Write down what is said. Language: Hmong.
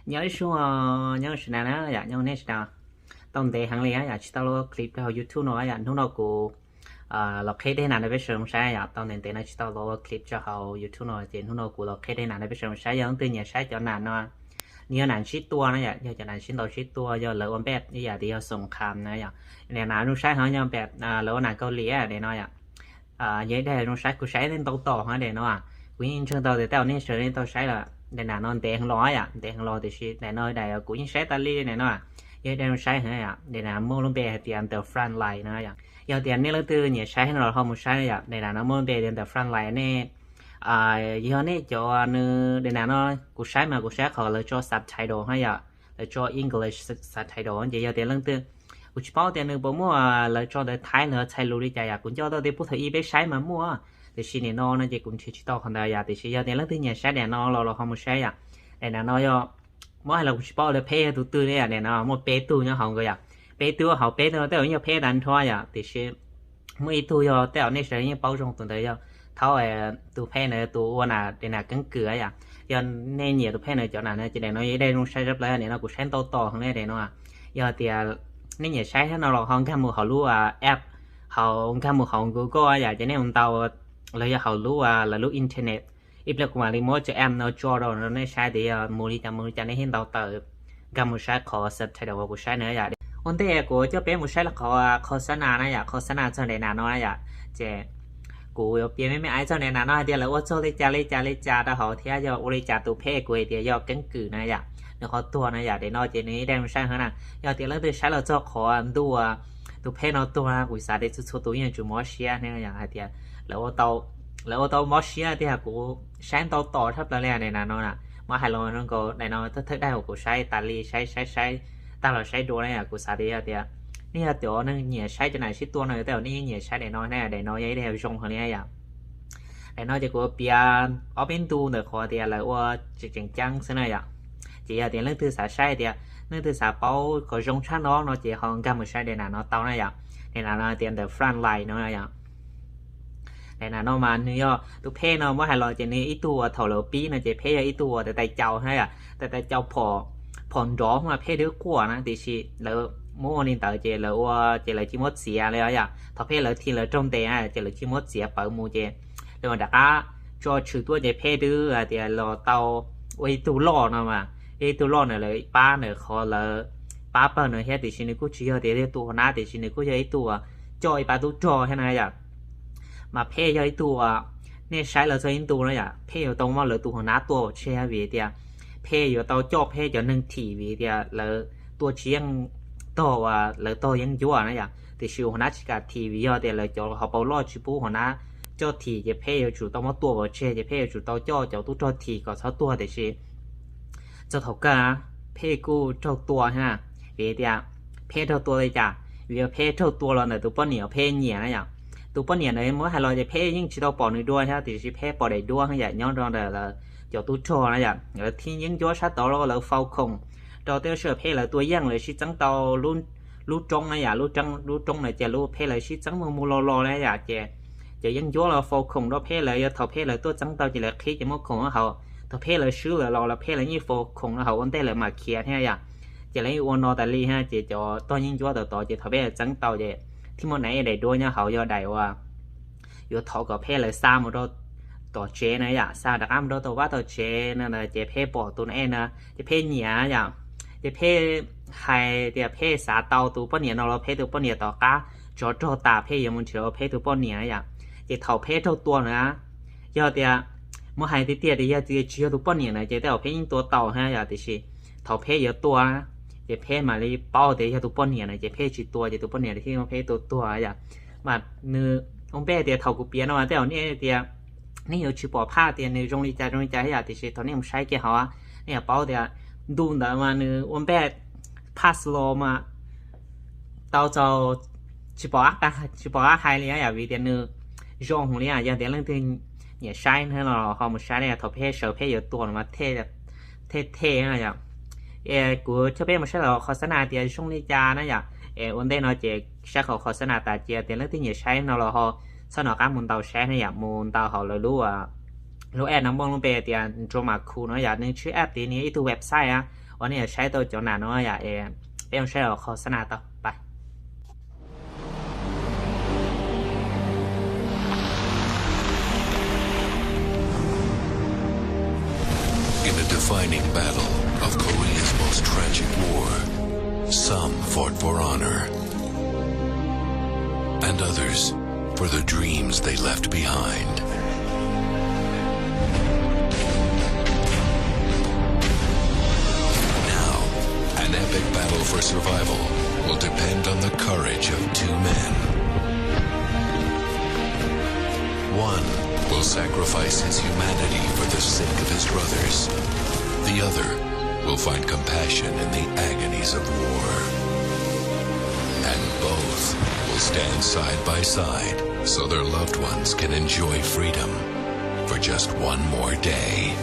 Nyob zoo, nyob zoo sawv daws na yom, nyob zoo nej sawv daws. Tau ntev heev li yom tsis tau los ua clip rau hauv YouTube no yom. Hnub no kuv los qhib dej nas rau peb sawv daws saib yom. Tau ntev ntev no tsis tau los ua clip rau hauv YouTube no ces hnub no kuv los qhib dej nas rau peb sawv daws saib. Yog leej twg nyiam saib cov nas no, nws yog nas sib tua na yom, yog cov nas sib ntaus sib tua, yog lawv ua npej ib yam tias yog xoom kham na yom. Nas zoo saib heev, yog npej lawv ua nas Kaus Lim daim no yom. Yog ib daim zoo saib, kuv saib ntau tom heev daim no. Kuv yeej ntseeg tau tias tej zaum nej sawv daws yeej tau saib lawm. Daim nas no ntev heev los yom, ntev heev los tiam sis daim no daim kuv yeej saib tas li daim no. Yog ib daim zoo saib heev yom, daim nas muaj lub npe hais tias The Front Line no yom. Yog tias nej leej twg nyiam saib no los ho mus saib yom, daim nas no muaj lub npe tias The Front Line nej. Yog nej cov nws daim nas no, kuv saib mas kuv saib qhov lawv tso subtitle na yom, lawv tso English subtitle ces yog tias leej twg, kuv tsis paub tias nws puas muaj lawv tso ntawv Thaib los txhais lus li cas yom, kuv nco tau tias puag thaum ub peb saib mas muaj, tiam sis nim no no ces kuv nrhiav tsis tau qhov ntawd yom. Tiam sis yog tias leej twg nyiam saib daim no los los ho mus saib yom. Daim nas no yog muab hais los kuv tsis paub lawv pheb yog tus twg li yom, daim no muaj peb tug nyob hauv nkaus yom. Peb tug hauv peb tug no tej zaum yog pheb tag nrho yom, tiam sis muaj ib tug yog tej zaum nej sawv daws yeej paub zoo, tus ntawd yog thaub, tus pheb ntawd tus ua nas daim nas keeb kwm yom. Yog nej nyiam tus pheb ntawd cov nas no ces daim no yog ib daim zoo saib tshaj plaws, daim no kuv saib ntau tom heev li daim no. Yog tias nej nyiam saib thiab no los ho nkag mus hauv lub app, hauv nkag mus hauv Google yom, ces nej mus ntaus los yog hauv lub, lawv lub internet. Ib pliag kuv mam li muab cov app no tso rau nej saib tias yog mus li cas mus li cas nej thiaj ntaus tawm, nkag mus saib qhov subtitle uas kuv saib na yom. Ua ntej kuv coj peb mus saib qhov khos xab nas na yom, khos xab nas txog daim nas no na yom. Ces kuv yuav piav me me ais txog daim nas no hais tias lawv ua txog li cas li cas li cas rau hauv thiab yog ua li cas tus pheb kuv hais tias yog keeb kwm na yom, nws ho tuag na yom. Daim no ces nws ib daim zoo saib heev na. Yog tias leej twg saib los txog qhov ntuj, tus pheb no tuag na, kuv xav tias txhua txhua tus yeej yuav tsum mob siab ne yom, hais tias lawv ua tau mob siab tiag. Kuv saib ntau tom tshaj plaws li daim nas no na. Muab hais los zoo nkaus daim no thawj thawj daim uas kuv saib tas li, saib saib saib tag los saib dua na yom. Kuv xav tias yog tias nej yog cov neeg nyiam saib cov nas sib tua no tej zaum nej yeej nyiam saib daim no na, daim no yog ib daim zoo heev li na yom. Daim no ces kuv piav ob peb ntu ntawm qhov tias lawv ua tseem tseem ceeb xwb na yom. Ces yog tias leej twg xav saib tias, leej twg xav paub kom zoo tshaj no no ces ho nkag mus saib daim nas no tau na yom. Daim nas no tias The Front Line no yom. Daim nas no mas nws yog tus pheb no muab hais los ces nws ib tug uas thaum lawv pib no ces pheb yog ib tug uas tais tais caus na yom, tais tais caus phom nrov mas pheb twb quaj na, tiam sis lawv muab ua li ntawd ces lawv ua ces lawv cia muab txiav li yom. Thaum pheb lawv thi lawv raug ntes na ces lawv cia muab txiav pawv mus ces lawv mam rov qab tso tshwm tuaj ces pheb twb hais tias los tau ua ib tug loj no mas, ib tug loj na, lawv pab na, qhov lawv pab pawg na thiab, tiam sis nws kuj tsis yog tias yog tus hauv nab, tiam sis nws kuj yog ib tug uas coj ib pab tub rog thiab na yom. Mas pheb yog ib tug uas nej saib lawv txog ib ntu na yom, pheb yuav tau muab lawv tus hauv nab tua pov tseg vim tias pheb yuav tau coj pheb cov neeg thim vim tias lawv tua tsis yeej tog uas lawv tog yeeb ncuab na yom. Tiam sis hauv nab tsis kam thim vim yog tias lawv cov hauv paus loj tsis pub hauv nab coj thim ces pheb yuav tsum tau muab tua pov tseg ces pheb yuav tsum tau coj cov tub rog thim kom txhob tuag. Tiam sis txog thaum kawg pheb kuj raug tua thiab, vim tias pheb raug tua li cas? Vim pheb raug tua los ntawm tus poj niam pheb nyiam na yom. Tus poj niam ntawd muab hais los ces pheb yeej tsis tau pom nws dua thiab, tiam sis pheb pom daim duab yam nyob rau ntawm lawv cov tub rog na yom, lawv thim yeeb ncuab sab tod los lawv faus khoom rau tej sij hawm pheb lawv tua yeej lawv sib txeeb tau lub roob na yom, lub roob na ces lub pheb lawv sib txeeb mus mus los los na yom, ces cov yeeb ncuab los faus khoom rau pheb lawv, yog thaum pheb lawv tuaj txeeb tau ces lawv qhib ces muab khoom hauv, thaum pheb lawv swb lawm los lawv pheb lawv yeej faus khoom rau hauv ua ntej lawv mam khiav thiab yom. Ces lawv yeej ua no tas li thiab, ces cov tog yeeb ncuab tod tod ces thaum pheb lawv txeeb tau ces thiaj muaj daim duab nyob hauv yog daim uas yuav thov kom pheb lawv xa mus rau tom tsev na yom, xa rov qab mus rau tom vaj tom tsev na, ces pheb pom tus na na ces pheb nyiam yom. Ces pheb hais tias pheb xav tau tus poj niam no los pheb tus poj niam tom qab tsov rog tas pheb yuav mus nrhiav pheb tus poj niam na yom. Ces thaum pheb raug tua na, yog tias muab hais tiag tiag tias yog tias tsis yog tus poj niam na ces tej zaum pheb yeej tua tau thiab yom, tiam sis thaum pheb yuav tua na, ces pheb mam li paub tias yog tus poj niam na ces pheb tsis tua ces tus poj niam thiaj muab pheb tua tuag yom. Mas nws ua npe tias thaum kuv piav no mas tej zaum nej tias nej yuav tsis pom phaj tias nws zoo li cas zoo li cas thiab yom, tiam sis thaum nej mus saib kiag hauv nej yuav paub tias ntu ntawd mas nws ua npe phaj slow mas tau txaus tsis pom qab hais li yom, vim tias nws zoo li, yog tias leej twg nyiam saib no los ho mus saib na, thaum pheb sawv pheb yuav tua no mas thej thej na yom. Kuv coj peb mus saib los qhov xab nas tias zoo li cas na yom. Es ua ntej no ces saib qhov qhov xab nas tas cia tias leej twg nyiam saib no los ho txhob nco qab mus ntaus saib na yom, mus ntaus hauv lawv lub, lub app no muaj lub npe tias Drama Ku no yom, nws tsis app tias nws ib tug website a, Qhov nej yuav saib tau cov nas no yom, es peb yuav saib los qhov xab nas tau pais. In a defining battle of Korea's most tragic war, some fought for honor, and others for the dreams they left behind. Now, an epic battle for survival will depend on the courage of two men. One will sacrifice his humanity for the sake of his brothers. The other will find compassion in the agonies of war. And both will stand side by side so their loved ones can enjoy freedom for just one more day.